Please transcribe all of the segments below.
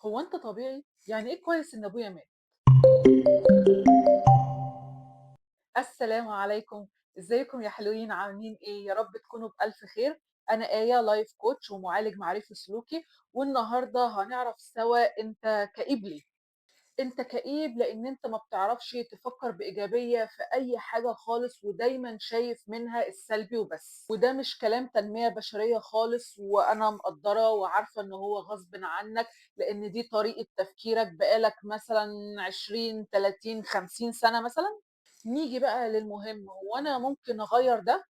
هو أنت طبيعي؟ يعني إيه كويس إن أبويا مات؟ السلام عليكم، إزيكم يا حلوين عاملين إيه؟ يا رب تكونوا بألف خير. أنا آية life coach ومعالج معرفي سلوكي، والنهاردة هنعرف سوا أنت كئيب ليه. أنت كئيب لأن أنت ما بتعرفش تفكر بإيجابية في أي حاجة خالص، ودايماً شايف منها السلبي وبس، وده مش كلام تنمية بشرية خالص، وأنا مقدرة وعارفة إن هو غصب عنك لأن دي طريقة تفكيرك بقالك مثلاً 20 30 50 سنة مثلاً. نيجي بقى للمهم، هو أنا ممكن أغير ده؟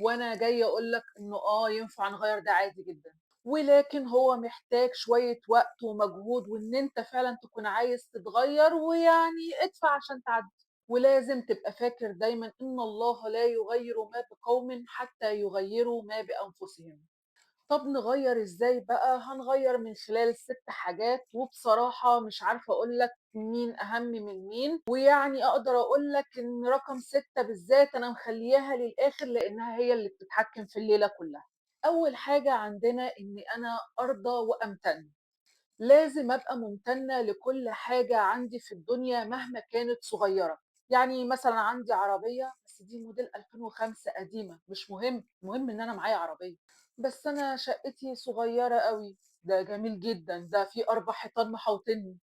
وأنا جاية أقول لك إنه ينفع نغير ده عادي جداً، ولكن هو محتاج شوية وقت ومجهود، وإن أنت فعلاً تكون عايز تتغير، ويعني ادفع عشان تعدي. ولازم تبقى فاكر دايماً إن الله لا يغير ما بقوم حتى يغيروا ما بأنفسهم. طب نغير إزاي بقى؟ هنغير من خلال 6 حاجات، وبصراحة مش عارفة أقول لك مين أهم من مين، ويعني أقدر أقول لك إن رقم 6 بالذات أنا مخلياها للآخر لأنها هي اللي بتتحكم في الليلة كلها. أول حاجة عندنا إن أنا أرضى وأمتن. لازم أبقى ممتنة لكل حاجة عندي في الدنيا مهما كانت صغيرة. يعني مثلاً عندي عربية بس دي موديل 2005 قديمة، مش مهم، المهم إن أنا معايا عربية. بس أنا شقتي صغيرة قوي، ده جميل جداً، ده في 4 حيطان محوطيني.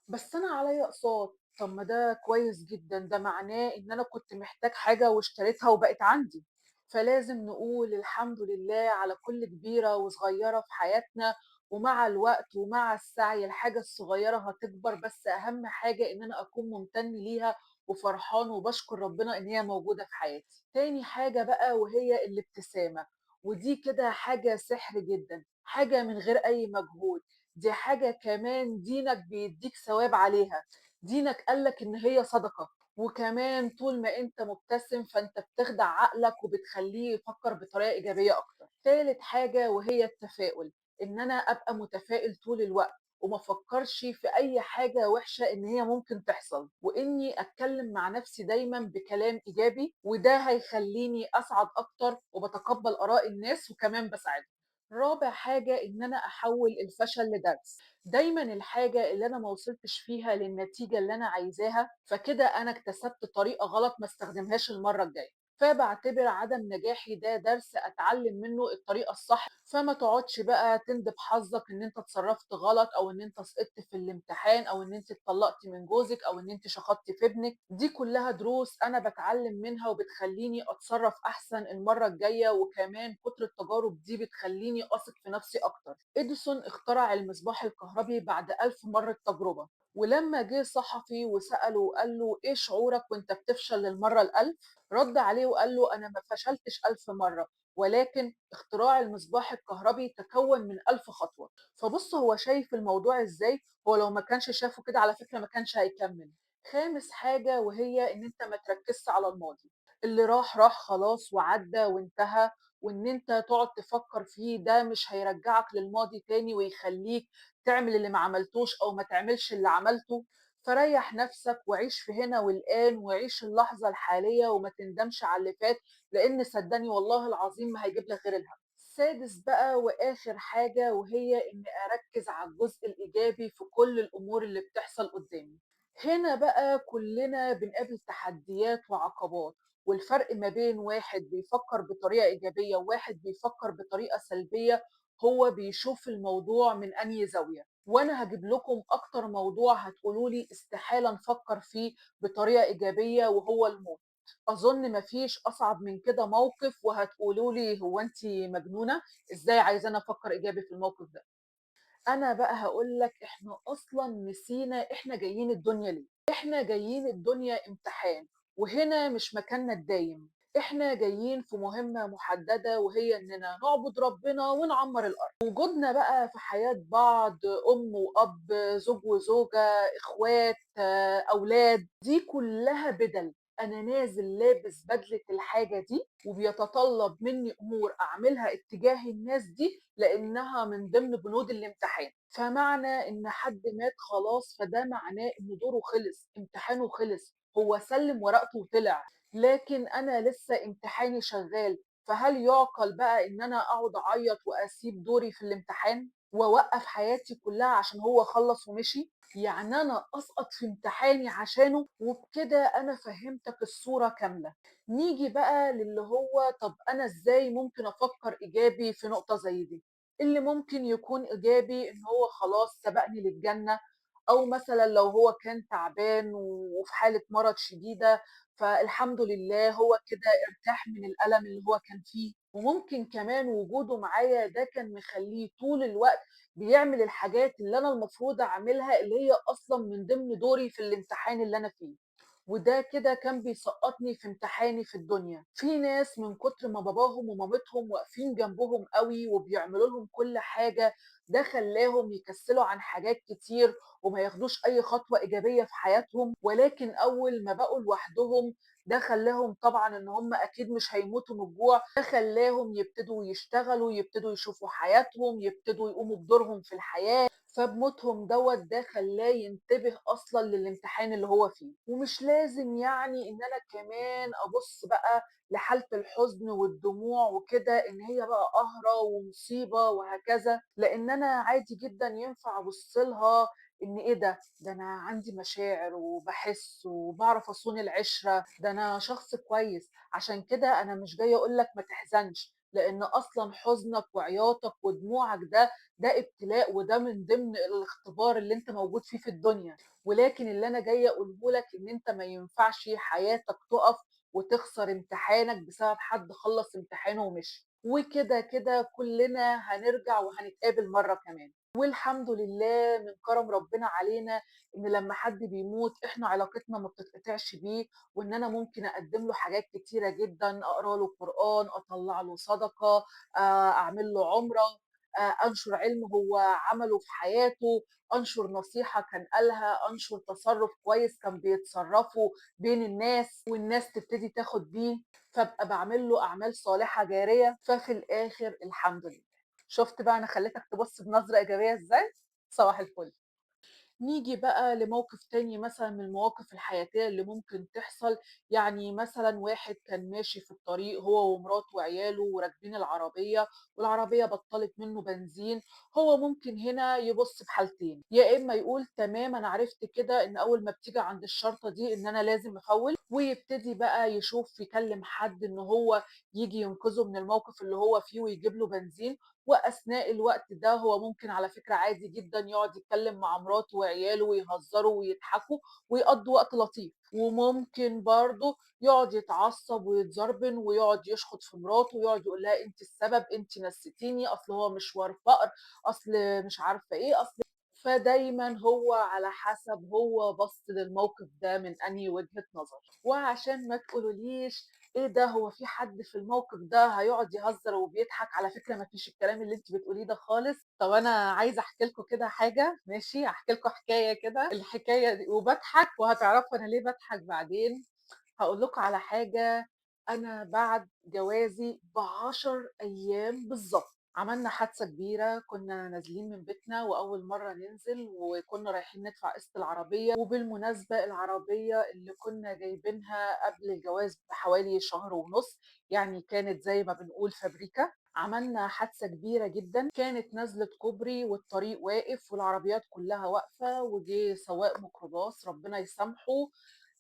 بس أنا عليا أقساط، طب ما ده كويس جداً، ده معناه إن أنا كنت محتاج حاجة واشتريتها وبقت عندي. فلازم نقول الحمد لله على كل كبيرة وصغيرة في حياتنا، ومع الوقت ومع السعي الحاجة الصغيرة هتكبر، بس أهم حاجة إن أنا أكون ممتن ليها وفرحان وبشكر ربنا إن هي موجودة في حياتي. تاني حاجة بقى وهي الابتسامة، ودي كده حاجة سحر جداً، حاجة من غير أي مجهود، دي حاجة كمان دينك بيديك ثواب عليها، دينك قالك إن هي صدقة. وكمان طول ما أنت مبتسم فأنت بتخدع عقلك وبتخليه يفكر بطريقة إيجابية أكتر. تالت حاجة وهي التفاؤل، إن أنا أبقى متفائل طول الوقت وما أفكرش في أي حاجة وحشة إن هي ممكن تحصل، وإني أتكلم مع نفسي دايماً بكلام إيجابي، وده هيخليني أسعد أكتر وبتقبل آراء الناس وكمان بساعدهم. رابع حاجة إن أنا أحول الفشل لدرس. دايماً الحاجة اللي أنا ما وصلتش فيها للنتيجة اللي أنا عايزاها، فكده أنا اكتسبت طريقة غلط ما استخدمهاش المرة الجاية، فبعتبر عدم نجاحي ده درس أتعلم منه الطريقة الصح. فما تقعدش بقى تندب حظك إن أنت اتصرفت غلط، أو إن أنت سقطت في الامتحان، أو إن أنت اتطلقتي من جوزك، أو إن أنت شخطتي في ابنك. دي كلها دروس أنا بتعلم منها وبتخليني أتصرف أحسن المرة الجاية، وكمان كتر التجارب دي بتخليني أثق في نفسي أكتر. إديسون اخترع المصباح الكهربي بعد 1000 مرة تجربة، ولما جه صحفي وسأله وقال له إيه شعورك وأنت بتفشل للمرة ال1000، رد عليه وقال له أنا ما فشلتش 1000 مرة، ولكن اختراع المصباح الكهربي تكون من 1000 خطوة. فبص هو شايف الموضوع إزاي، هو لو ما كانش شافه كده على فكرة ما كانش هيكمل. خامس حاجة وهي إن أنت ما تركزش على الماضي، اللي راح راح خلاص وعدى وانتهى، وإن أنت تقعد تفكر فيه ده مش هيرجعك للماضي تاني ويخليك تعمل اللي ما عملتوش أو ما تعملش اللي عملته. فريح نفسك وعيش في هنا والآن، وعيش اللحظة الحالية وما تندمش على اللي فات، لأن صدقني والله العظيم ما هيجيب لك غير الهم. سادس بقى وآخر حاجة وهي إن أركز على الجزء الإيجابي في كل الأمور اللي بتحصل قدامي. هنا بقى كلنا بنقابل تحديات وعقبات، والفرق ما بين واحد بيفكر بطريقة إيجابية وواحد بيفكر بطريقة سلبية هو بيشوف الموضوع من أنهي زاوية. وأنا هجيب لكم أكتر موضوع هتقولوا لي استحالة نفكر فيه بطريقة إيجابية، وهو الموت. أظن مفيش أصعب من كده موقف، وهتقولوا لي هو أنتِ مجنونة؟ إزاي عايزانا أفكر إيجابي في الموقف ده؟ أنا بقى هقول لك إحنا أصلاً نسينا إحنا جايين الدنيا ليه. إحنا جايين الدنيا امتحان، وهنا مش مكاننا الدايم. إحنا جايين في مهمة محددة، وهي إننا نعبد ربنا ونعمر الأرض. وجودنا بقى في حياة بعض، أم وأب، زوج وزوجة، إخوات، أولاد، دي كلها بدل. أنا نازل لابس بدلة الحاجة دي، وبيتطلب مني أمور أعملها اتجاه الناس دي لأنها من ضمن بنود الامتحان. فمعنى إن حد مات خلاص، فده معناه إن دوره خلص، امتحانه خلص، هو سلم ورقته وطلع، لكن أنا لسه امتحاني شغال. فهل يعقل بقى إن أنا أقعد أعيط وأسيب دوري في الامتحان؟ وأوقّف حياتي كلّها عشان هو خلّص ومشي؟ يعني أنا أسقط في امتحاني عشانه؟ وبكده أنا فهمتك الصورة كاملة. نيجي بقى للي هو طب أنا إزاي ممكن أفكّر إيجابي في نقطة زي دي؟ اللي ممكن يكون إيجابي إن هو خلاص سبقني للجنة، أو مثلًا لو هو كان تعبان وفي حالة مرض شديدة، فالحمد لله هو كده ارتاح من الألم اللي هو كان فيه. وممكن كمان وجوده معايا ده كان مخلّيه طول الوقت بيعمل الحاجات اللي أنا المفروض أعملها، اللي هي أصلًا من ضمن دوري في الامتحان اللي أنا فيه، وده كده كان بيسقّطني في امتحاني في الدنيا. في ناس من كتر ما باباهم ومامتهم واقفين جنبهم أوي وبيعملوا لهم كل حاجة، ده خلّاهم يكسّلوا عن حاجات كتير وما ياخدوش أي خطوة إيجابية في حياتهم، ولكن أول ما بقوا لوحدهم ده خلّاهم طبعًا إن هم أكيد مش هيموتوا من الجوع، ده خلّاهم يبتدوا يشتغلوا، يبتدوا يشوفوا حياتهم، يبتدوا يقوموا بدورهم في الحياة، فبموتهم دوّة ده خلّاه ينتبه أصلًا للامتحان اللي هو فيه. ومش لازم يعني إن أنا كمان أبُص بقى لحالة الحزن والدموع وكده إن هي بقى قهرة ومصيبة وهكذا، لإن أنا عادي جدًا ينفع أبُص لها إن إيه ده، ده أنا عندي مشاعر وباحس وباعرف أصون العِشرة، ده أنا شخص كويس، عشان كده أنا مش جاية أقول لك ما تحزنش، لإن أصلًا حزنك وعياطك ودموعك ده ابتلاء وده من ضمن الاختبار اللي أنت موجود فيه في الدنيا، ولكن اللي أنا جاية أقوله لك إن أنت ما ينفعش حياتك تُقف وتخسر امتحانك بسبب حد خلّص امتحانه ومشي، وكده، كده كلنا هنرجع وهنتقابل مرّة كمان. والحمد لله من كرم ربنا علينا إن لمّا حد بيموت إحنا علاقتنا ما بتتقطعش بيه، وإن أنا ممكن أقدّم له حاجات كتيرة جدًا، أقرا له قرآن، أطلّع له صدقة، أعمل له عُمرة، أنشر علم هو عمله في حياته، أنشر نصيحة كان قالها، أنشر تصرُّف كويس كان بيتصرّفه بين الناس والناس تبتدي تاخد بيه، فابقى باعمل له أعمال صالحة جارية، ففي الآخر الحمد لله. شُفت بقى أنا خلّيتك تبُص بنظرة إيجابية إزاي؟ صباح الفل. نيجي بقى لموقف تاني مثلًا من المواقف الحياتية اللي ممكن تحصل، يعني مثلًا واحد كان ماشي في الطريق هو ومراته وعياله وراكبين العربية، والعربية بطّلت منه بنزين، هو ممكن هنا يبُص في حالتين، يا إما يقول تمام أنا عرفت كده إن أول ما بتيجي عند الشرطة دي إن أنا لازم أفوّل، ويبتدي بقى يشوف يكلم حد إن هو ييجي ينقذه من الموقف اللي هو فيه ويجيب له بنزين، وأثناء الوقت ده هو ممكن على فكرة عادي جدًا يقعد يتكلم مع مراته وعياله ويهزروا ويضحكوا ويقضّوا وقت لطيف، وممكن برضه يقعد يتعصب ويتزربن ويقعد يشخط في مراته ويقعد يقول لها أنتِ السبب، أنتِ نسيتيني، أصل هو مشوار فقر، أصل مش عارفة إيه، أصل فدايمًا هو على حسب هو بَص للموقف ده من أنهي وجهة نظر. وعشان ما تقولوليش إيه ده هو في حد في الموقف ده هيقعد يهزر وبيضحك، على فكرة ما فيش الكلام اللي أنتِ بتقوليه ده خالص. طب أنا عايزة أحكي لكم كده حاجة، ماشي، هاحكي لكم حكاية كده، الحكاية دي وباضحك وهتعرفوا أنا ليه باضحك بعدين. هاقول لكم على حاجة، أنا بعد جوازي ب10 أيام بالضبط عملنا حادثة كبيرة، كنا نازلين من بيتنا وأول مرة ننزل وكنا رايحين ندفع قسط العربية، وبالمناسبة العربية اللي كنا جايبينها قبل الجواز بحوالي شهر ونص، يعني كانت زي ما بنقول فابريكا. عملنا حادثة كبيرة جدا، كانت نزلة كوبري والطريق واقف والعربيات كلها واقفة، وجه سواق ميكروباص ربنا يسامحه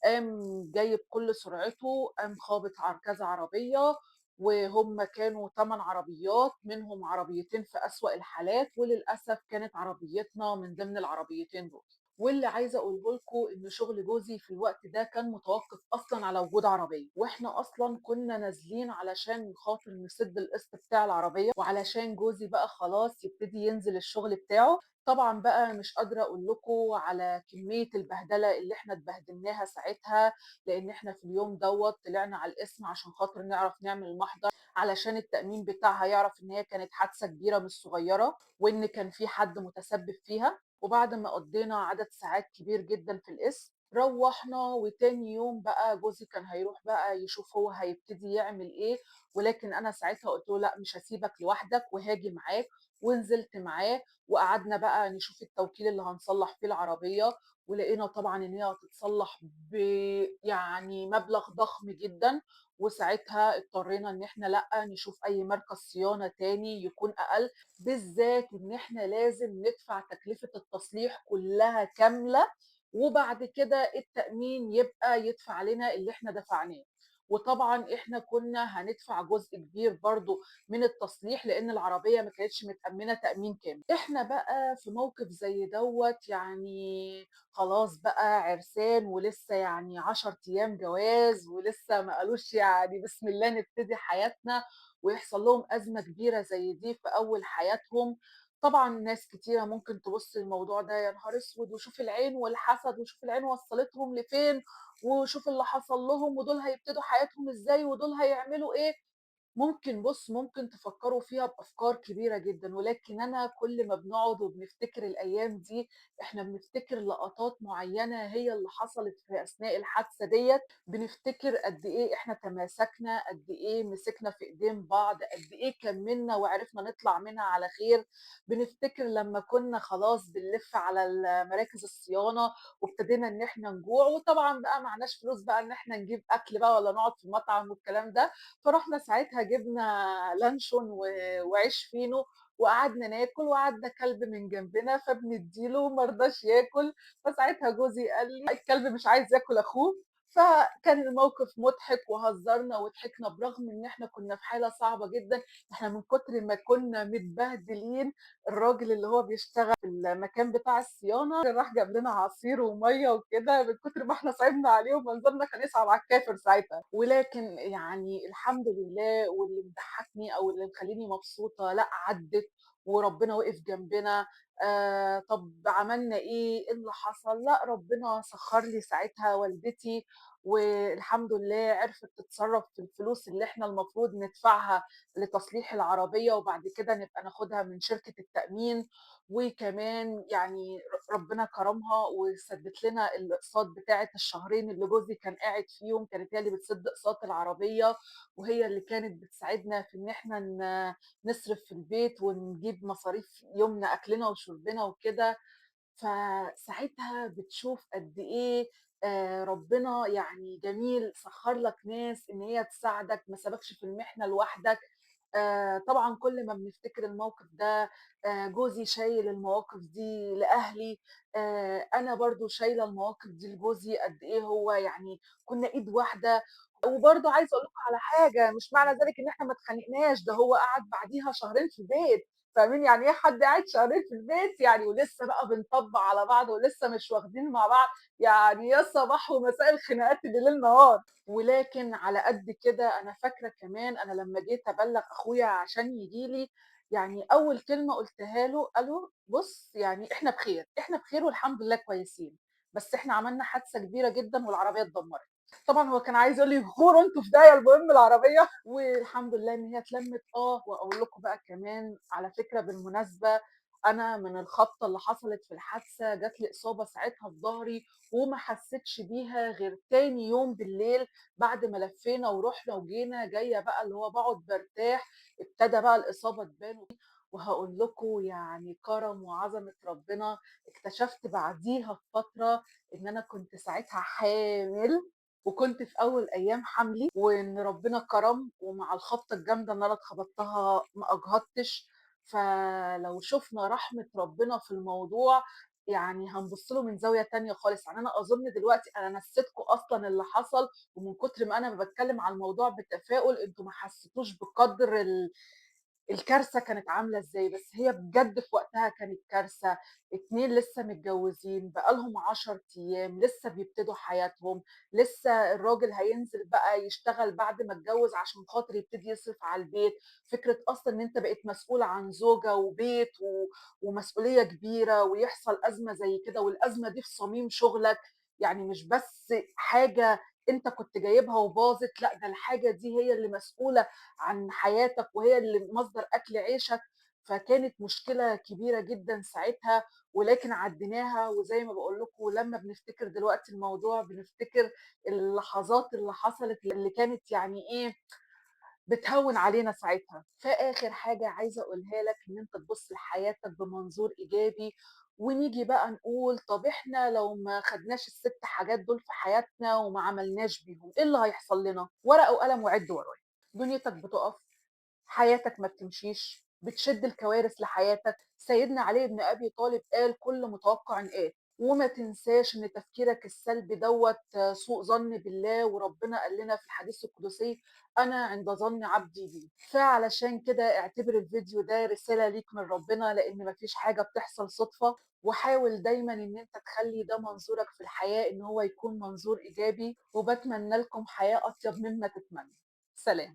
قام جاي بكل سرعته، قام خابط كذا عربية، وهم كانوا 8 عربيات منهم عربيتين في أسوأ الحالات، وللأسف كانت عربيتنا من ضمن العربيتين دول. واللي عايزة أقوله لكم إن شغل جوزي في الوقت ده كان متوقف أصلاً على وجود عربية، وإحنا أصلاً كنا نازلين علشان خاطر نسد القسط بتاع العربية، وعلشان جوزي بقى خلاص يبتدي ينزل الشغل بتاعه. طبعاً بقى مش قادرة أقول لكم على كمية البهدلة اللي إحنا اتبهدلناها ساعتها، لأن إحنا في اليوم دوت طلعنا على القسم عشان خاطر نعرف نعمل المحضر، علشان التأمين بتاعها يعرف إن هي كانت حادثة كبيرة مش صغيرة، وإن كان في حد متسبب فيها. وبعد ما قضينا عدد ساعات كبير جداً في القسم روحنا، وتاني يوم بقى جوزي كان هيروح بقى يشوف هو هيبتدي يعمل إيه، ولكن أنا ساعتها قلت له لا مش هسيبك لوحدك وهاجي معاك. ونزلت معاه وقعدنا بقى نشوف التوكيل اللي هنصلّح فيه العربية، ولقينا طبعًا إن هي هتتصلّح ب يعني مبلغ ضخم جدًا، وساعتها اضطرينا إن إحنا لأ، نشوف أي مركز صيانة تاني يكون أقل، بالذات إن إحنا لازم ندفع تكلفة التصليح كلّها كاملة، وبعد كده التأمين يبقى يدفع لنا اللي إحنا دفعناه. وطبعًا إحنا كنا هندفع جزء كبير برضه من التصليح، لإن العربية ما كانتش متأمنة تأمين كامل. إحنا بقى في موقف زي دوّة يعني خلاص بقى عرسان ولسه يعني 10 أيام جواز ولسه ما قالوش يعني بسم الله نبتدي حياتنا، ويحصل لهم أزمة كبيرة زي دي في أول حياتهم. طبعًا ناس كتيرة ممكن تبُص للموضوع ده يا نهار أسود، وشوف العين والحسد، وشوف العين وصّلتهم لفين، وشوف اللي حصل لهم، ودول هيبتدوا حياتهم إزاي، ودول هيعملوا إيه. ممكن بُص، ممكن تفكّروا فيها بأفكار كبيرة جدًا، ولكن أنا كل ما بنقعد وبنفتكر الأيام دي، إحنا بنفتكر لقطات معيّنة هي اللي حصلت في أثناء الحادثة ديّة، بنفتكر قد إيه إحنا تماسكنا، قد إيه مسكنا في إيدين بعض، قد إيه كمّلنا وعرفنا نطلع منها على خير، بنفتكر لمّا كنا خلاص بنلِف على مراكز الصيانة وابتدينا إن إحنا نجوع، وطبعًا بقى معناش فلوس بقى إن إحنا نجيب أكل بقى ولا نقعد في مطعم والكلام ده، فرُحنا ساعتها جِبنا لانشون وعيش فينو وقعدنا ناكل، وعدّى كلب من جنبنا فبندّي له ما رضاش ياكل، فساعتها جوزي قال لي: "الكلب مش عايز ياكل أخوه." فكان الموقف مضحك وهزرنا وضحكنا برغم إن إحنا كنا في حالة صعبة جدًا، إحنا من كتر ما كنا متبهدلين الراجل اللي هو بيشتغل في المكان بتاع الصيانة راح جاب لنا عصير ومَيّة وكده من كتر ما إحنا صعبنا عليه ومنظرنا كان يصعب على الكافر ساعتها، ولكن يعني الحمد لله واللي مضحكني أو اللي مخلّيني مبسوطة لأ عدِّت وربنا وقف جنبنا. طب عملنا إيه، إيه اللي حصل؟ لأ ربنا سخّر لي ساعتها والدتي، والحمد لله عرفت تتصرّف في الفلوس اللي إحنا المفروض ندفعها لتصليح العربية، وبعد كده نبقى ناخدها من شركة التأمين، وكمان يعني ربنا كرمها وسدِّت لنا الأقساط بتاعة الشهرين اللي جوزي كان قاعد فيهم، كانت هي اللي بتسد أقساط العربية، وهي اللي كانت بتساعدنا في إن إحنا نصرف في البيت ونجيب مصاريف يومنا أكلنا وشربنا وكده. فساعتها بتشوف قد إيه ربنا يعني جميل، سخّر لك ناس إن هي تساعدك، ما سابكش في المحنة لوحدك. طبعًا كل ما بنفتكر الموقف ده جوزي شايل المواقف دي لأهلي، أنا برضه شايلة المواقف دي لجوزي، قد إيه هو يعني كُنّا إيد واحدة. وبرضه عايزة أقول لكم على حاجة، مش معنى ذلك إن إحنا ما اتخانقناش، ده هو قعد بعديها شهرين في البيت، فاهمين يعني إيه حد قاعد شهرين في البيت؟ يعني ولسه بقى بنطبّق على بعض ولسه مش واخدين مع بعض، يعني يا صباح ومساء الخناقات اللي ليل نهار. ولكن على قد كده أنا فاكرة كمان أنا لمّا جيت أبلّغ أخويا عشان ييجي لي، يعني أول كلمة قُلتها له، ألو بُص يعني إحنا بخير، إحنا بخير والحمد لله كويسين، بس إحنا عملنا حادثة كبيرة جدًا والعربية اتدمرت. طبعًا هو كان عايز يقول لي غوروا أنتم في داهية المهم العربية، والحمد لله إن هي اتلمت. وأقول لكم بقى كمان على فكرة بالمناسبة، أنا من الخبطة اللي حصلت في الحادثة جات لي إصابة ساعتها في ضهري وما حسيتش بيها غير تاني يوم بالليل بعد ما لفينا ورُحنا وجينا، جاية بقى اللي هو باقعد بارتاح، ابتدى بقى الإصابة تبان. وهاقول لكم يعني كرم وعظمة ربنا، اكتشفت بعديها بفترة إن أنا كنت ساعتها حامل وكنت في أول أيام حملي، وإن ربنا كرم ومع الخبطة الجامدة اللي أنا اتخبطتها ما أجهضتش. فلو شُفنا رحمة ربنا في الموضوع يعني هنبُص له من زاوية تانية خالص. يعني أنا أظن دلوقتي أنا نسيتكم أصلًا اللي حصل، ومن كتر ما أنا باتكلم على الموضوع بتفاؤل أنتم ما حسيتوش بقدر الكارثة كانت عاملة إزاي، بس هي بجد في وقتها كانت كارثة. 2 لسه متجوزين بقى لهم 10 أيام، لسه بيبتدوا حياتهم، لسه الراجل هينزل بقى يشتغل بعد ما اتجوز عشان خاطر يبتدي يصرف على البيت، فكرة أصلًا إن أنت بقيت مسؤول عن زوجة وبيت ومسؤولية كبيرة، ويحصل أزمة زي كده، والأزمة دي في صميم شغلك، يعني مش بس حاجة أنت كنت جايبها وباظت، لأ ده الحاجة دي هي اللي مسؤولة عن حياتك وهي اللي مصدر أكل عيشك. فكانت مشكلة كبيرة جدًا ساعتها، ولكن عديناها. وزي ما باقول لكم لما بنفتكر دلوقتي الموضوع بنفتكر اللحظات اللي حصلت اللي كانت يعني إيه، بتهوّن علينا ساعتها. فآخر حاجة عايزة أقولها لك إن أنت تبُص لحياتك بمنظور إيجابي، ونيجي بقى نقول طَب إحنا لو ما خدناش ال6 حاجات دول في حياتنا وما عملناش بيهم، إيه اللي هيحصل لنا؟ ورقة وقلم وعِد ورايا. دنيتك بتُقف، حياتك ما بتمشيش، بتشد الكوارث لحياتك. سيدنا علي بن أبي طالب قال كل متوقع آت. وما تنساش إن تفكيرك السلبي دوّة سوء ظن بالله، وربنا قال لنا في الحديث القدسي أنا عند ظن عبدي بي. فعلشان كده اعتبر الفيديو ده رسالة ليك من ربنا، لإن ما فيش حاجة بتحصل صدفة، وحاول دايمًا إن أنت تخلي ده منظورك في الحياة، إن هو يكون منظور إيجابي، وباتمنى لكم حياة أطيب مما تتمنوا. سلام.